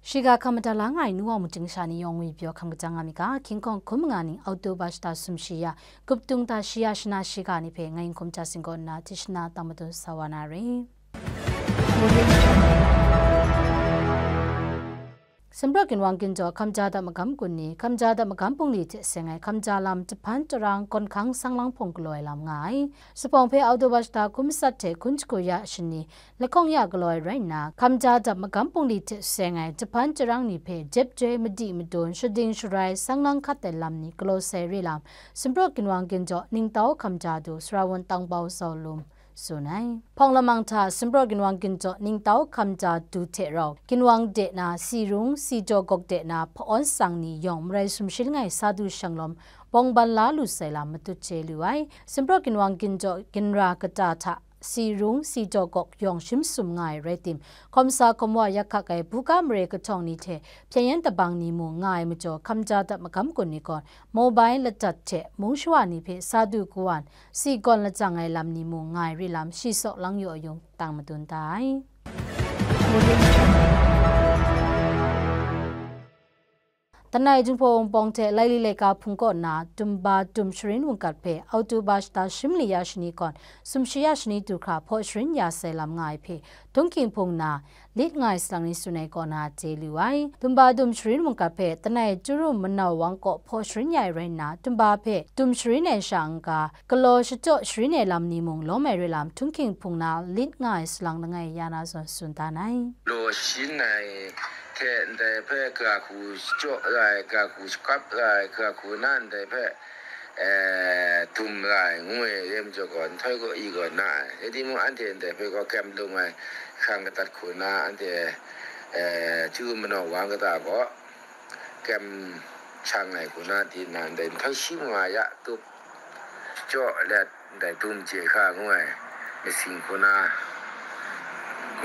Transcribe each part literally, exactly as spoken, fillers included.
Shiga hkam madat la nga ai nu wa mungchying sha ni yawng ngwi pyaw hkam kaja nga mi ga, King Kong hkum nga ning October shata sumshi ya, Guptung ta shi ya shana shiga ni hpe ngai n hkum ja singgaw nna, tishna tang madun sa wa na re. Sumpraw ginwang ginjaw hkamja dap magam kun ni, hkamja dap magam bungli hte seng ai hkamja lam jahpan tarang gawn hkang sang lang hpawng galaw ai lam nga ai. Sahpawng hpe October shata hkum matsat hte hkun shagu ya shani lahkawng ya galaw ai rai nna, hkamja dap magam bungli hte seng ai jahpan tarang ni hpe jep joi madi madun shading sharai sang lang hkat ai lam ni galaw sai re lam, Sumpraw ginwang ginjaw ningtau hkamja du Sarawun Tangbau Zaulum tsun ai. Hpawng lamang hta Sumpraw ginwang ginjaw ningtau hkamja du hte rau, ginwang de na, si rung, si jaw gawk de na, hpa-awn tsang ni yawng marai sumshi langai sa du shanglawm, bawng ban la lu sai lam matut chye lu ai. Sumpraw ginwang ginjaw ginra kata hta, si rung, si jaw gawk yawng shim sum nga ai rai tim, hkawm sa hkawm wa yak hkak ai buga mare kahtawng ni hte hpyen yen tabang ni mung nga ai majaw, hkamja dap magam kun ni gawn, mobile ladat hte mung shawa ni hpe sa du kawan, si gawn lajang ai lam ni mung nga ai re lam, shi saw lang yaw yung tang madun da ai. Tanai Jinghpaw Wunpawng hte Laili Laika Hpung kaw na Tumba Dum Sharin Wungkat hpe October shata shim li ya shani gawn, sumshi ya shani du hkra hpaw sharin ya sai lam nga ai hpe, Tunghking Hpung na lit nga ai salang ni tsun ai kaw na chye lu ai. Tumba Dum Sharin Wungkat hpe Tanai Churu Manau Wang kaw hpaw sharin ya ai rai nna, Tumba hpe dum sharin ai sha n-ga, galaw shachyaw sharin ai lam ni mung lawm ai re lam, Tunghking Hpung na lit nga ai salang langai ya na zawn tsun dan ai. Law sharin ai hte ndai hpe ga hku shachyaw ai, ga hku shakap ai, ga hku na ndai hpe, eh, dum ra ai ngu ai re majaw gaw, nhtoi gaw i gaw na ai. Rai timung, anhte ndai hpe gaw kem lung ai, hkrang kadat hku na, anhte, eh, chyu manawng wang kata gaw kem shang ai hku na, di na ndai nhtoi shi manga ya tup jaw let, ndai dum chye hka ngu ai masing hku na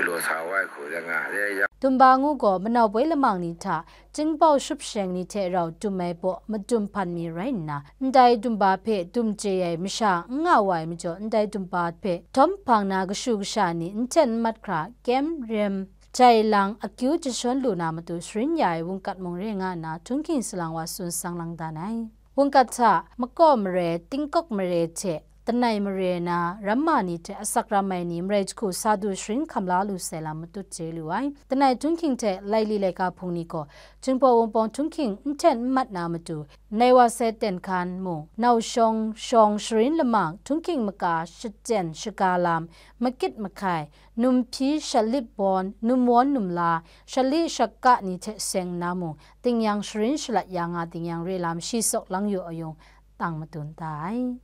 galaw sa wa ai hku rai nga ai. Tumba ngu gaw manau poi lamang ni hta, Jinghpaw Shupsheng ni hte rau dum ai baw madum hpan mi rai nna, ndai dumba hpe dum chye ai masha n nga wa ai majaw, ndai dumba hpe htawm hpang na kashu kasha ni n hten n mat hkra, kyem rem, jai lang, akyu jashawn lu na matu sharin ya ai wungkat mung re nga nna, Tunghking salang wa tsun sang lang dan ai. Wungkat hta, makaw mare, tingkawk mare hte, Tanai mare na ramma ni hte asak ram ai ni marai jahku sa du sharin hkam la lu sai lam matut chye lu ai. Tanai Tunghking hte Laili Laika Hpung ni gaw, Jinghpaw Wunpawng Tunghking n hten n mat na matu, Nai Wa Sai Ten Hkan mung, Nau Shawng Shawng Sharin Lamang, Tunghking Maka Shaten Shaga Lam, Makit Mahkai, Num Hpyi Shalip Bawn, Num Wawn Num La, Shali Shaka ni hte seng nna mung, tingnyang sharin shalat ya nga tingnyang re lam shi saw lang yu ayung, tang madun da ai.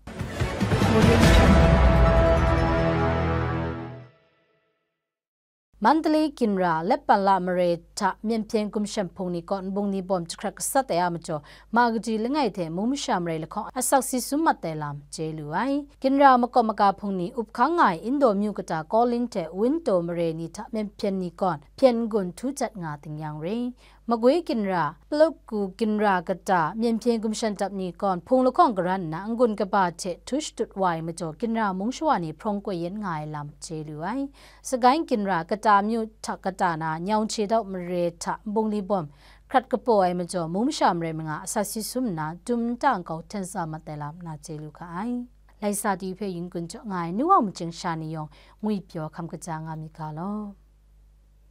Mandalay ginra Letpanla mare hta Myen Hpyen Gumshem Hpung ni kaw nbung ni bawm jahkrat gasat ai a majaw, ma kaji langai hte mung masha marai lahkawng asak si sum mat ai lam chye lu ai. Ginra makawp maga hpung ni up hkang nga ai Indo myu kata Kawlin hte Winto mare ni hta Myen Hpyen ni kaw hpyen n-gun htu jat nga tingnyang re. Magwi ginra, Palaku ginra kata, Myen Hpyen Gumshem Dap ni kaw hpung lahkawng garan nna n-gun kaba hte htu shatut wa ai majaw, ginra mung shawa ni hprawng koi yen nga ai lam chye lu ai. Sagaing ginra kata myu hta kata na, Nyawng Hte Dau mare hta nbung ni bawm hkrat kapaw ai majaw, mung masha marai manga asak si sum nna, dum nta nkau hten sa mat ai lam na chye lu ga ai. Lai sa di hpe yin kun jaw nga ai, nu wa machyin sha ni yawng ngwi pyaw hkam kaja nga mi ga law.